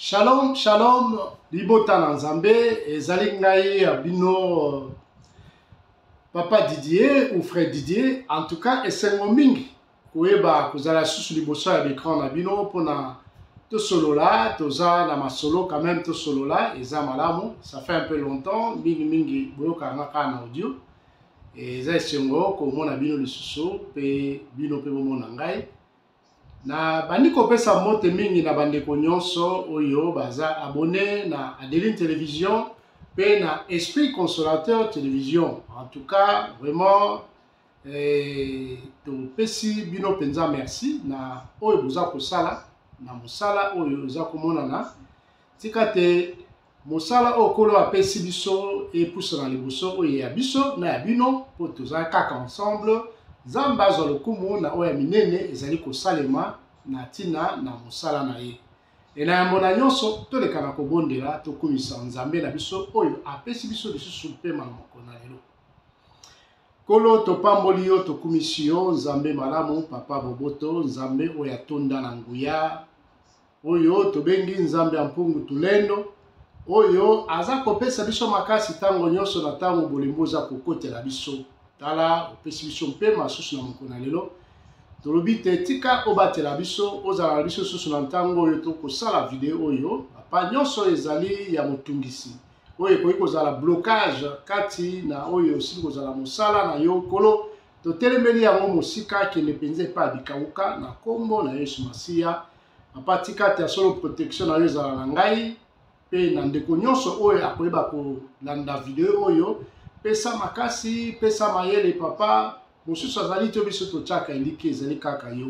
Shalom, shalom, libota na Nzambe, ezali ngai ya bino Papa Didier ou Frère Didier. En tout cas, esengo mingi koyeba kozala susu liboso ya l'écran na bino mpona tosolola, toza na masolo quand même, tosolola eza malamu. Ça fait un peu longtemps, mingi mingi boyokaka nga kaka na audio. Eza esengo komona bino lisusu mpe bino mpe bomona ngai. Na bandi kopesa mbote mingi na bandeko nyonso oyo baza abonné na Adeline Television mpe na Esprit Consolateur Television. En tout cas, vraiment topesi bino mpenza merci na oyo boza kosala na mosala oyo eza komonana. Tika te mosala oyo Nkolo apesi biso epusana liboso, oyo ya biso na ya bino, mpo toza kaka ensemble. Nzambe azwa lokumu na oyo ya minene ezali kosalema na ntina na mosala na ye. E na yambo na nyonso, toleka na kobondela, tokumisa Nzambe na biso oyo apesi biso lisusu mpema na mokolo na lelo. Nkolo, topamboli yo, tokumisi yo, Nzambe malamu, Papa boboto, Nzambe oyo atonda na nguya, oyo tobengi Nzambe ya mpungu tulendo, oyo aza kopesa biso makasi ntango nyonso na ntango bolembu oza kokotela biso. Tala, opesi biso mpema susu na mokolo na lelo. Tolobi te tika obatela biso, ozala na biso susu na ntango oyo tokosala video oyo. Papa, nyonso ezali ya motungisi oyo ekoki kozala blocage kati na oyo osili kozala mosala na yo, Nkolo, totelemeli yango mosika, kende mpenza epai ya bikauka na nkombo na Yesu Masiya. Papa, tika te ya solo protection na yo ezala na ngai mpe na ndeko nyonso oyo akoyeba kolanda video oyo. Pesa makasi, pesa mayele papa. Mosusu azali te, biso totiaka eliki ezali kaka yo.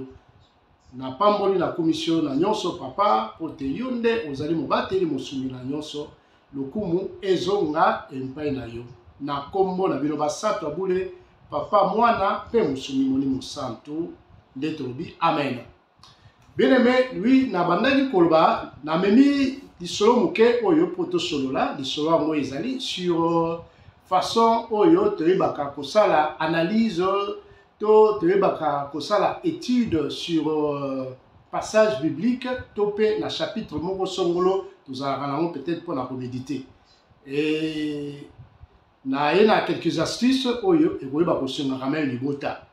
Napamboli, nakumisi yo na nyonso papa, mpo te yo nde ozali mobateli, mosungi na nyonso. Lokumu ezonga epai na yo na nkombo na bino basato ya bule, Papa, Mwana mpe Mosungi Molimo Santu, nde tolobi amen. Bien-aimé, lui nabandaki koloba, namemi lisolo moke oyo mpo tosolola. Lisolo yango ezali sur façon oyo toyebaka kosala analyse to toyebaka kosala étude sur passage biblique to mpe na chapitre moko songolo tozalaka nango peut-être mpona koméditer. E na ye na quelques astuces oyo ekoyeba kosungaka meme libota.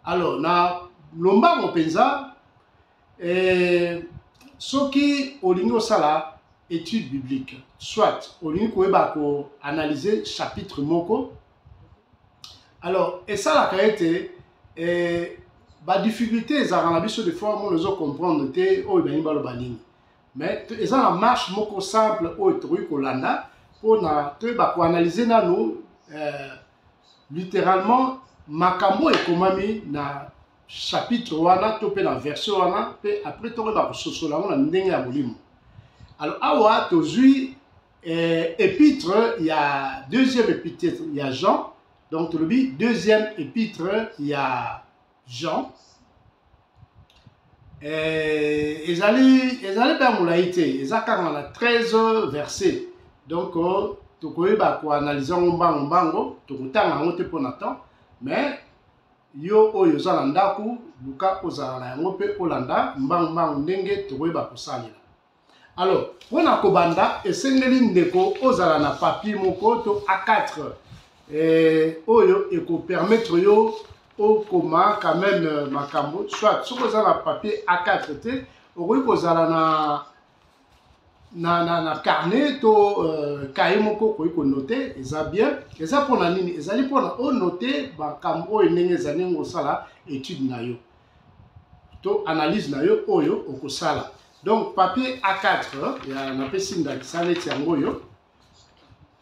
Alors, na lombango mpenza, soki olingi osala étude biblique, soit olingi koyeba koanalyse chapitre moko, alors esalaka ete badifficulté ezalaka na biso. Des fois mona ozocomprendre te oyo balingi baloba nini, mais eza na marche moko simple oyo tokoki kolanda mpona toyeba koanalyse nanu littéralement makambo oyo ekomami na chapitre wana to mpe na verset wana, mpe après tokoyeba kososola yango na ndenge ya molimo. Alors awa tozwi épître ya deuxième épître ya Jean. Donc tolobi deuxième épître ya Jean, ezali mpe ya molai te, eza kaka na 13 verset. Donc tokoyeba koanalyse yango mbango mbango, tokotanga yango te mpona temps, mais yo oyo oza na ndako, luka ozala na yango mpe olanda mbangu mbangu ndenge tokoyeba kosalela. Alors, mpona kobanda, esengeli ndeko ozala na papier moko to A4 oyo ekopermettre yo okoma quand même makambo. Soit soki oza na papier A4 te, okoki kozala na carnet to cahier moko, okoki konote, eza bien. Eza mpona nini? Ezali mpona onote makambo oyo ndenge ezali, ndenge osala étude na yo to analyse na yo oyo okosala. Donc papier A4 ya napesi ndakisa neti yango oyo,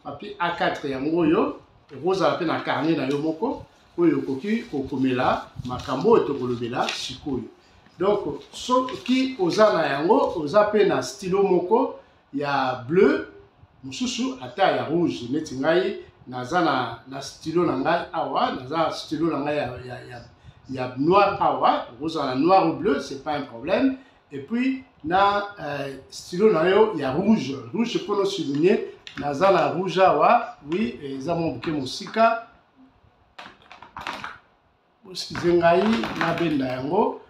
papier A4 yango oyo, ekozala mpe na carnet na yo moko oyo okoki kokomela makambo oyo tokolobela sikoyo. Donc soki oza na yango, oza mpe na stylo moko ya bleu, mosusu ata ya rouge. Neti ngai naza na stylo na ngai awa, naza stylo na ngai ya noir awa. Okozala na noir ou bleu, c'est pas un problème. Et puis na stylo na yo ya rouge, rouge mpona souligner. Naza na rouge awa, oui, eza mwa moke mosika, bosize ngai nabenda yango.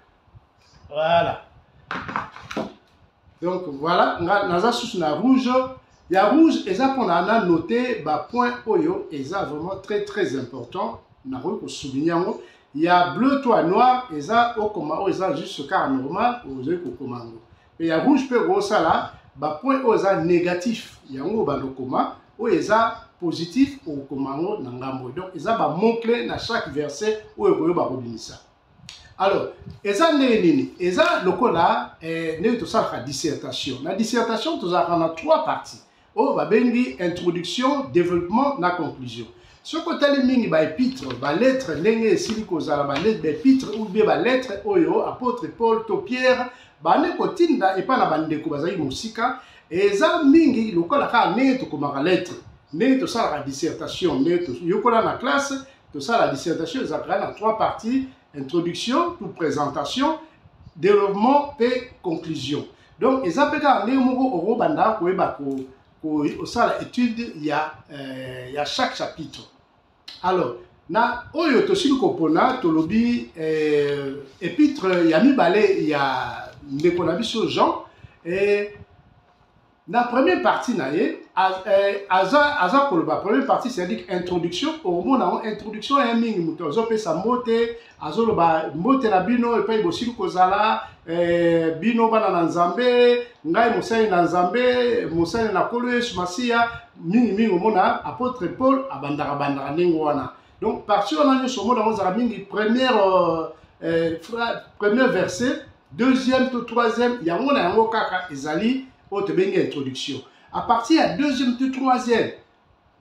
Voilà. Donc voilà, nga naza susu na rouge. Ya rouge eza mpona na note bapoint oyo eza vraiment très très important, nakoki kosouligne yango. Ya bleu to ya noir eza okoma oyo eza juste kaka normal, ozali kokoma yango. Mpe ya rouge mpe okosala bapoint oyo eza négatif, yango obanda okoma. Oyo eza positif, okokoma yango na ngambo. Donc eza bamot clé na chaque verset oyo okoyeba kobimisa. Alors eza ndenge nini? Eza lokola ndenge tosalaka dissertation. Na dissertation tozalaka na trois parties oyo babengi introduction, développement na conclusion. Soki otali mingi baépître, balettre, ndenge esili kozala baépître ou bien balettre oyo apôtre Paul to Pierre bande kotinda epai na bandeko bazalaki mosika, eza mingi lokola kaka ndenge tokomaka lettre, ndenge tosalaka dissertation, ndenge toyokola na classe tosala dissertation. Ezalaka na trois parties: introduction to présentation, développement mpe conclusion. Donc eza mpe kaka ndenge moko okobanda koyeba kosala étude ya chaque chapitre. Alors na oyo tosili kopona, tolobi épître ya mibale ya ndeko na biso Jean, na première partie na ye aza koloba. Première partie, c'est-à-dire introduction. Okomona yango introduction ya mingi, moto azopesa mbote, azoloba mbote na bino epai bosili kozala, bino bana na Nzambe, ngai mosali na Nzambe, mosali na Nkolo Yesu Masiya. Mingimingi omona apôtre Paul abandaka bandaka ndenge wana. Donc partie wana nyonso omona yango ezalaka mingi première verset, deuxième to troisième, yango na yango kaka ezali oyo tobengi introduction. À partir ya deuxième to troisième,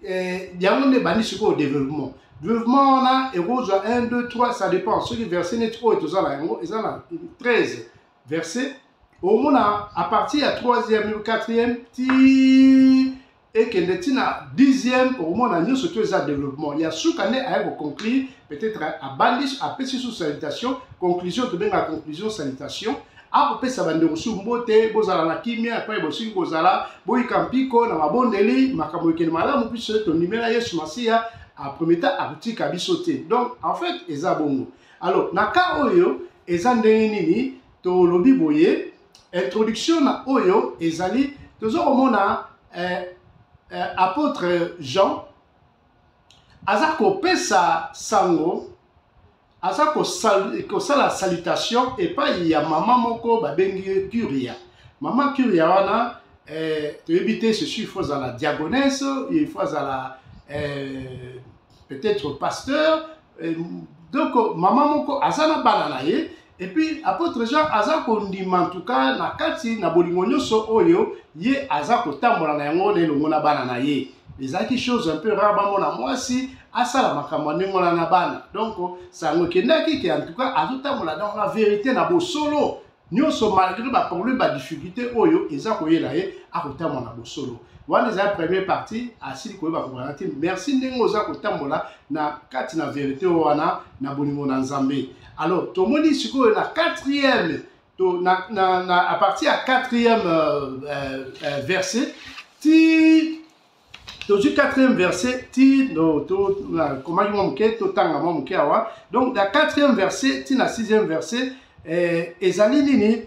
yango nde ebandi sikoyo développement. Développement wana ekozwa 1, 2, 3, ça dépend. Soki verset neti oyo toza na yango eza na 13 verset, omona à partir ya troisième, quatrième ti ekende ti na 10e, okomona nyonso to eza développement. Ya suka nde aye koconclure, peut-être abandi, apesi su salutation, conclusion, tobengaka conclusion salutation. Akopesa bandeko su mbote: bozala na kimia epai bosoki kozala, boyika mpiko na mabondeli, makambo ekende malamu, biso tondimela Yesu Masiya, aprometa akotika biso te. Donc en fait eza bongo. Alors na cas oyo eza ndenge nini? Tolobi boye, introduction na oyo ezali, toza komona apôtre Jean aza kopesa sango, aza kosala salutation epai ya mama moko babengi ye Curia. Mama Curia wana, toyebi te, ceci il faut azala diaconesse, il faut azala peut-être pasteur. Donc mama moko aza na bana na ye, et puis apôtre Jean aza kondima, en tout cas na kati na bolingo nyonso oyo ye aza kotambola na yango na elongo na bana na ye. Ezalaki chose un peu rare bamona mwasi asala makambo ya ndenge wana na bana. Donc sango ekendaki ke en tout cas azotambola dans la vérité, na bosolo nyonso, malgré baproblème, badifficulté oyo eza koyela ye, akotambola na bosolo wana. Ezali première partie. Asili koyeba kokana te, merci ndenge oza kotambola na kati na vérité oyo wana na bolingo na Nzambe. Alors tomoni sikoyo na quatrième to, na, à partir ya quatrième verset ti tozwi quatrième verset ti komaki mwa moke, totanga mwa moke awa. Donc na quatrième verset ti na sixième verset, ezali nini?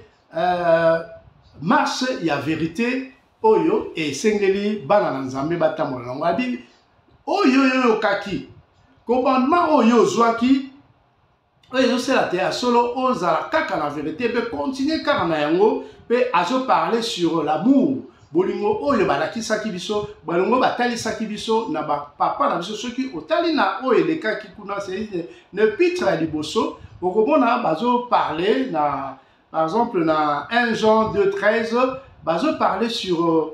Marche ya vérité oyo esengeli bana na Nzambe batambola nango. Abi oyo oyokaki, commandement oyo ozwaki, oyo ezosala te ya solo, ozala kaka na vérité mpe continue kaka na yango. Mpe azoparle sur l'amour, bolingo oyo balakisaki biso, bolingo batalisaki biso na bapapa na biso. Soki otali na oyo elekaki kuna, na épître ya liboso, okomona bazoparle na, par exemple na 1 Jean 2 13, bazoparle sur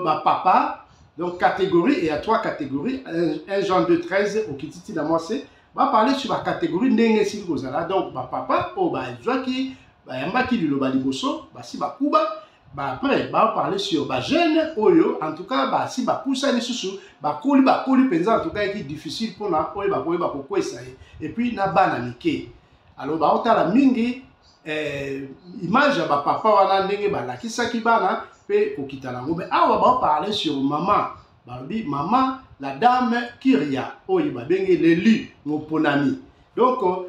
bapapa. Donc catégorie, il y a trois catégories. 1 Jean 2 13, okiti ntina mwasi, baparle sur bacatégorie ndenge esili kozala. Donc bapapa oyo bazwaki, bayambaki liloba liboso, basi bakuba. Après baparle sur bajeune oyo en tout cas basi bapusa lisusu, bakoli, bakoli mpenza, en tout cas eki difficile mpona oyo bakoyeba kokwesa ye. Et puis na bana mike. Alors baotala mingi image ya bapapa wana, ndenge balakisaki bana mpe kokita nango. Mais awa baoparle sur mama, balobi mama, la dame Kiria, oyo babengi l'élu, moponami. Donc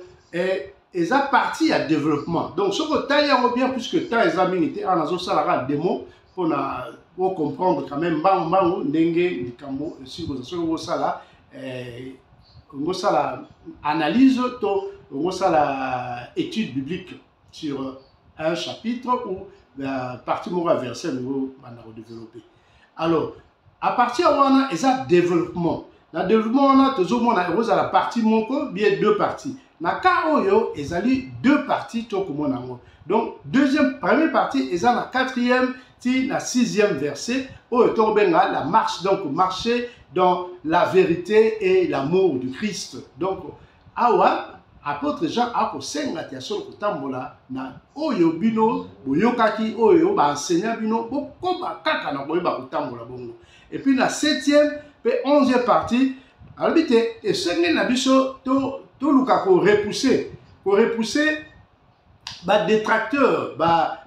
Eza partie ya développement. Donc soki otali yango bien, puisque temps eza mingi te, awa nazosala kaka demo mpona ocomprendre quand même mbangu mbangu ndenge likambo esili kozala. Soki okosala okosala analyse to okosala étude biblique sur un chapitre ou partie moko ya verset, ngo banda kodévelopper. Alors, à partir wana eza développement. Na développement wana, tozomona ekozala partie moko, bien deux parties. Na cas oyo ezali deux parties, tokomona yango. Donc deuxième, première partie eza na quatrième ti na sixième verset, oyo tokobenga la marche, donc marcher dans la vérité et l'amour du Christ. Donc awa apôtre Jean akosenga te ya solo kotambola na oyo bino boyokaki, oyo baenseignant bino, bokoba kaka na koyeba kotambola bongo. Et puis na septième mpe 11e partie, alobi te esengeli na biso toluka korepousser badétracteur,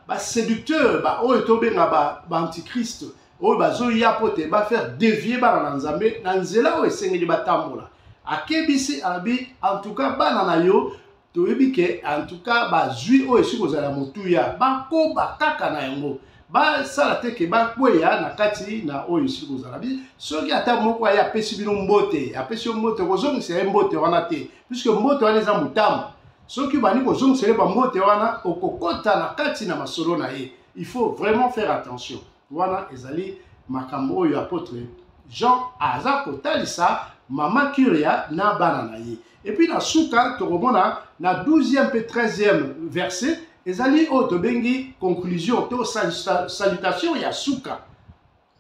baséducteur, baoyo tobenga baantichrist, oyo bazoya mpo te bafaire dévier bana na Nzambe na nzela oyo esengeli batambola. Akebisi, alobi: en tout cas, bana na yo, toyebi ke en tout cas bazwi oyo esili kozala motuya, bakoba kaka na yango, basala te ke bakweya na kati na oyo esili kozala. Soki ata moko aye, apesi bino mbote, apesi yo mbote, kozongisa ye mbote wana te, puisque mbote wana eza motambo. Soki obandi kozongisela ye bambote wana, okokɔta na kati na masolo na ye. Il faut vraiment faire attention. Wana ezali makambo oyo apôtre Jean aza kotalisa mama Curia na bana na ye. Et puis na suka, tokomona na 12e mpe 13e verset, ezali oyo tobengi conclusion to salutation ya suka,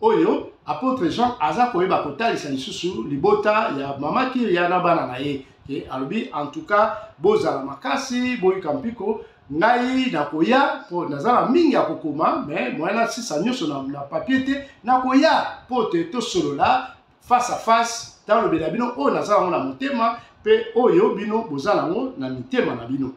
oyo apôtre Jean aza koyeba kotalisa lisusu libota ya mama Kiria na bana na ye, ke alobi: en tout cas, bozala makasi, boyika mpiko, ngai nakoya, mpo naza na mingi ya kokoma, mais moyen nasisa nyonso na papier te. Nakoya mpo te tosolola face à face, talobela bino oyo naza yango na motema mpe oyo bino boza nango na mitema na bino.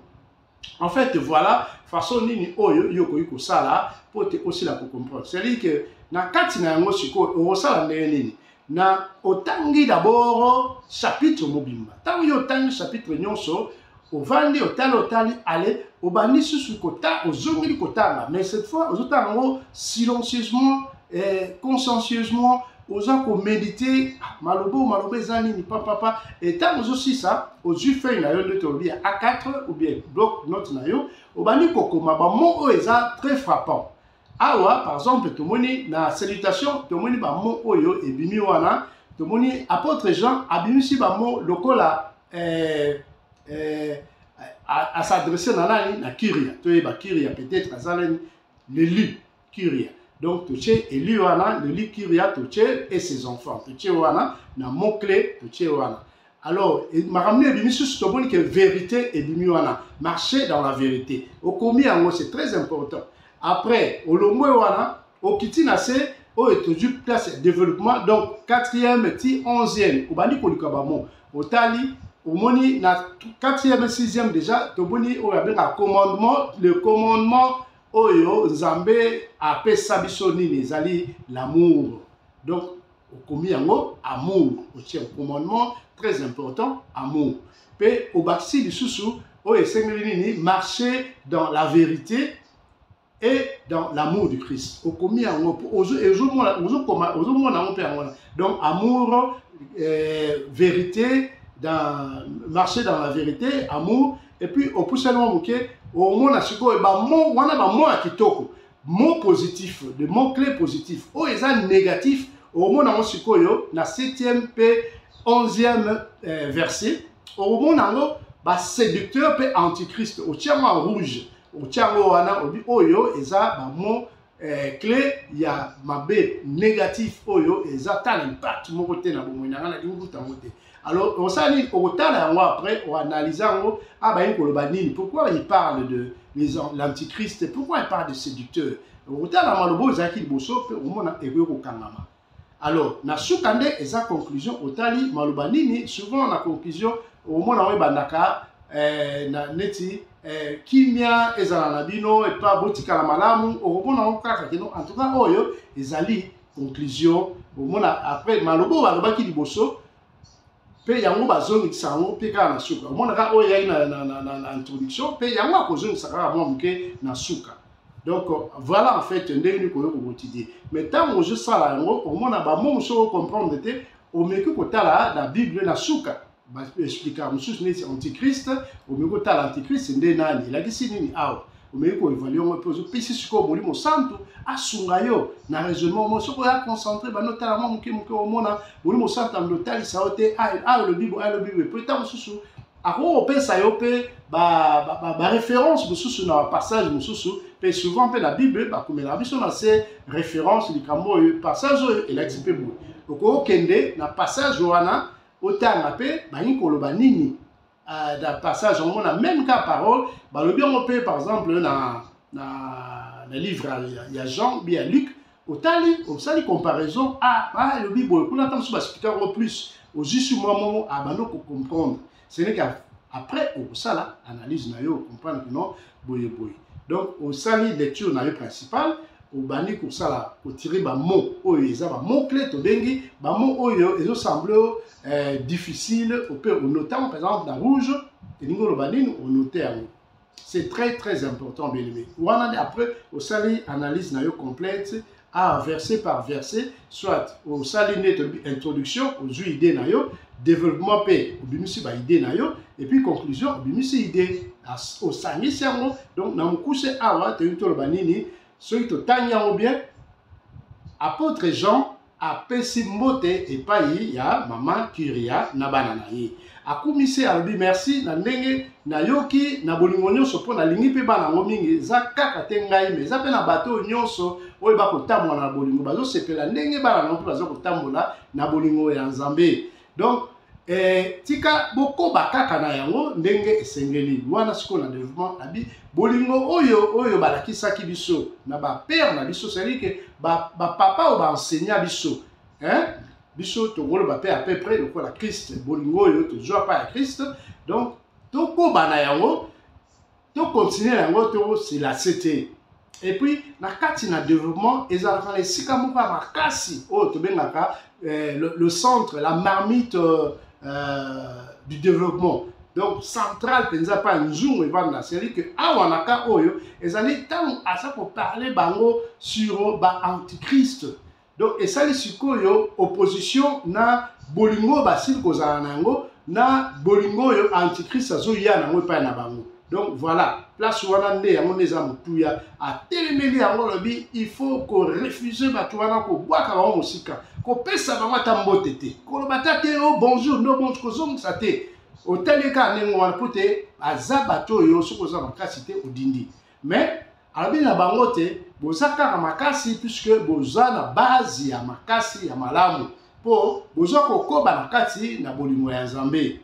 En fait, voilà façon nini oyo yo okoki kosala mpo te osila kocomprendre. C'est-à-dire que na kati na yango sikoyo, okosala ndenge nini? Na otangi d'abord chapitre mobimba. Ntango yo otangi chapitre nyonso, ovandi, otali, otali, ale obandi susu kota, ozongeli kotanga, mais cette fois ozotanga yango silencieusement, consciencieusement, oza koméditer maloba oyo, maloba eza nini, papapa. Ntango ozosisa, ozwi feuille na yo nde tolobi ya A4 ou bien bloc note na yo, obandi kokoma bamot oyo eza très frappant. Awa par exemple, tomoni na salutation, tomoni bamot oyo ebimi wana. Tomoni apôtre Jean abimisi bamot lokola as'adresse na nani? Na Kyria. Toyeba Kyria peut-être aza nani? L'élu Kyria. Donc totie élu wana, l'élu Kyria, totie et ses enfants, totie wana na mot clé, totie wana. Alors makambo ebimi susu, tomoni ke vérité ebimi wana, marcher dans la vérité, okomi yango, c'est très important. Après olongwe wana, okiti na se oyo tozwi place développement, donc quatrième ti 11e, obandi koluka bamot. Otali, omoni na quatrième, sixième déjà, tomoni oyo abengaka commandement, le commandement oyo Nzambe apesa biso nini? Ezali l'amour. Donc okomi yango amour, otie commandement très important, amour. Mpe obakisi lisusu oyo esengeli nini? Marcher dans la vérité et dans l'amour du Christ. Okomi yango, ozomona yango mpe yango wana. Donc amour, vérité, dans marcher dans la vérité, amour. Et puis opusani mwa moke, omona sikoyo bamot wana, bamot ya kitoko, mot positif, de mot clé positif. Oyo eza négatif, omona yango sikoyo na 7e mpe 11e verset. Okomona yango baséducteur mpe antichrist, otia yango en rouge, otia yango wana, obi oyo eza bamot clé ya mabe, négatif, oyo eza tala impact moko te na bomoi na ngai, nalingi kuta yango te. Alors osala nini? Okotala yango, après oanalyse yango. Ah, balingi koloba nini? Pourquoi il parle de l'antichrist? Pourquoi il parle de séducteur? Okotala maloba oyo ezalaki liboso mpe omona ekoki kokangama. Alors na suka nde eza conclusion. Otali maloba nini? Souvent na conclusion, omona oyo ebandaka na neti kimia ezala na bino, epa botikala malamu. Okomona yango kaka kino en tout cas oyo ezali conclusion. Omona après maloba oyo balobaki liboso. Mpe yango bazongisa yango mpe kaka na suka. Omonaka oyo eyaki na introduction, mpe yango akozongisa kaka mwa moke na suka. Donc voilà, en fait, ndenge nini koyoka koétudier. Mais ntango ozosala yango, omona bamots mosusu ocomprendre te, omeki kotala na Bible na suka, baexplikaka mosusu neti antichrist. Omeki kotala antichrist nde nani, elakisi nini awa, omeki koévaluer yango, mpe ozopesi sikoyo Molimo Santu asunga yo na raisonnement mo. Soki oya concentré, bando otala mwa moke moke, omona Molimo Santu ando otalisa yo te, alobi boye, alobi boye. Mpo ntango mosusu akoki kopesa yo mpe baréférence mosusu na bapassage mosusu. Mpe souvent mpe na Bible bakomelaka biso na se référence, likambo oyo, passage oyo elakisi mpe boye. Okokende na passage wana, otanga mpe balingi koloba nini na passage yango, na même ka parole balobi yango mpe, par exemple na livre ya Jean bi ya Luc. Otali, osali comparaison, ah, elobi boye kuna. Ata mosusu baexpliquer yango plus, ozwi su mwa moko abandi kocomprendre. Ce n'est qu'après okosala analyse na yo, ocomprendre que non, boye boye. Donc osali lecture na yo principale, obandi kosala kotirer bamots oyo eza bamots clé, tobengi bamots oyo ezosembler difficile, ope onote yango, par exemple na rouge, elingi oloba nini, onote yango. C'est très très important, bien aimé. Wana nde après osali analyse na yo complète, a verset par verset, soit osali nde tolobi introduction, ozwi idée na yo, développement mpe obimisi baidée na yo, et puis conclusion, obimisi idée, osangisi yango. Donc na mokuse awa toyebi toloba nini? Soki totangi yango bien, apôtre Jean apesi mbote epai ya mama Curia na bana na ye, akumisi, alobi merci na ndenge nayoki na bolingo nyonso, mpo nalingi mpe bana yango mingi. Eza kaka te ngai, mais eza mpe na bato oyo nyonso oyo bakotambola na bolingo, bazosepela ndenge bana nango mpe baza kotambola na bolingo ya Nzambe. Donc tika bokoba kaka na yango ndenge esengeli wana. Sikoyo na développement, abi bolingo oyo balakisaki biso na bapère na biso, c'est-à-dire que bapapa oyo baenseignant biso, hein? Biso tokoloba mpe à peu près lokola Christ, bolingo oyo tozwa pa ya Christ. Donc tokoba na yango, tocontinuer na yango, toselase te. Et puis na kati na développement, ezalaka na esika moko ya makasi oyo tobengaka le centre, la marmite du développement, donc central mpenza mpa nzungu evanda. C'est-à-dire que awa na ka oyo ezali ntango aza koparler bango sur baantichrist. Donc esali sikoyo opposition na bolingo oyo basili kozala na yango, na bolingo oyo antichrist azoya nango epai na bango. Donc voilà, place wana nde yango nde eza motuya. Atelemeli yango, alobi il faut korefuser bato wana, kobwaka bango mosika, kopesa bango ata mbote te, koloba ata te o bonjour, no bonjour, kozongisa te. Otali kaka ndenge wana mpo te aza bato oyo soki oza makasi te, odindi. Mais alobi na bango te, boza kaka makasi puisque boza na base ya makasi ya malamu, mpo boza kokoba na kati na bolingo ya Nzambe.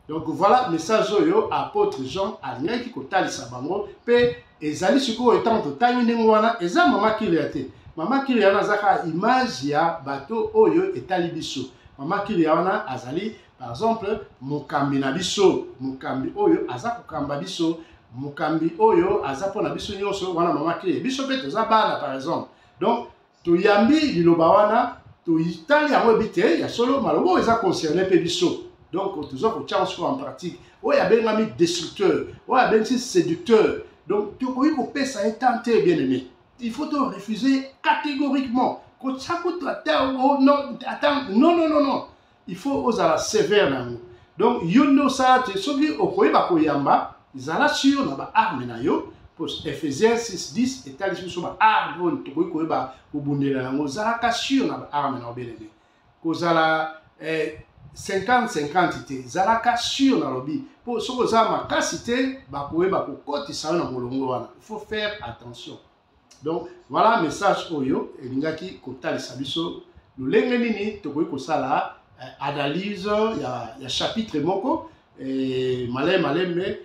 Donc voilà message oyo apôtre Jean alingaki kotalisa bango. Mpe ezali sikoyo ntango totangi ndenge wana, eza mama Kiria te. Mama Kiria wana aza kaka image ya bato oyo etali biso. Mama Kiria wana azali par exemple mokambi na biso, mokambi oyo aza kokamba biso, mokambi oyo aza mpona biso nyonso wana, mama Kiria. Biso mpe toza bana, par exemple. Donc toyambi liloba wana, totali yango, ebi te ya solo, maloba oyo eza concerné mpe biso. Donc toza kotia sikoyo en pratique oyo abengami destructeur, oyo abengisi séducteur. Donc tokoki kopesa ye temps te, bien aimé, il faut to refuser catégoriquement, kotia kutu ata non, ata non, non, non, non, il faut ozala sévère na yango. Donc yo nde osala te, soki okoyeba koyamba, ezala sûr na baarme na yo. Po Ephésiens 6 10 etalisi biso baarme oyo tokoki koyeba kobundela yango. Ozalaka sûr na baarme na yo, bien aimé. Kozala 50 50 te, ezalaka sûr. Nalobi mpo soki oza makasi te, bakoyeba kokotisa yo na molongo wana. Il faut faire attention. Donc voilà message oyo elingaki kotalisa biso lolenge nini tokoki kosala analyse ya chapitre moko malembe malembe,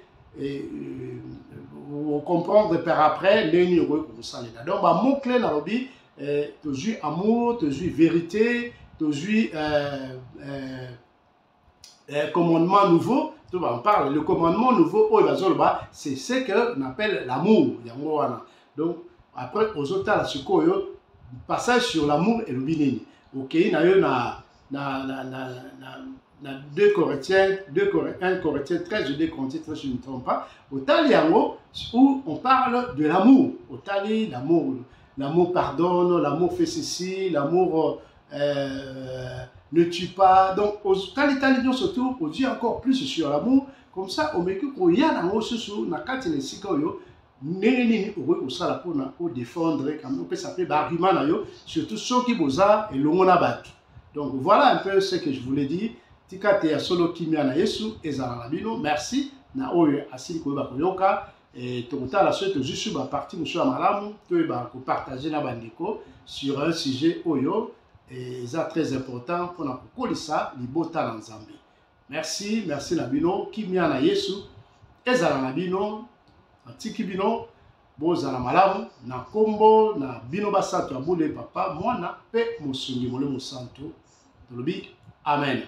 comprendre par après ndenge nini okoki kosalela. Donc bamots clé nalobi, tozwi amour, tozwi vérité, tozwi commandement nouveau. To on parle le commandement nouveau oyo bazoloba, c'est ce que on appelle l'amour, yango wana. Donc après ozotala sikoyo passage sur l'amour elobi nini. Okei na yo na Na 2 Corinthiens, 2 1 Corinthiens 13, 2 Corinthiens 13, je ne me trompe pas. Otali yango où on parle de l'amour. Otali l'amour. L'amour pardonne, l'amour fait ceci, l'amour ne tue pas. Donc, otali tali nyonso tout, ozwi encore plus sur l'amour. Comme ça, omeki koya nango susu na kati na esika oyo ndenge nini okoki kosala mpona odefendre, opesa mpe baargument na yo, surtout soki boza elongo na bato. Donc voilà un peu ce que je voulais dire. Tika te ya solo kimia na Yesu ezala na bino. Merci na oyo asili koyeba koyoka. E tokotala soki tozwi su baparti mosusu ya malamu, toyeba kopartage na bandeko sur un sujet oyo eza très important mpona kokolisa libota na Nzambe. Merci, merci na bino. Kimia na Yesu ezala na bino. Natiki bino, bozala malamu na nkombo na bino basantu ya bule, Papa, Mwana mpe Mosungi Molimo Santu. Tolobi amen.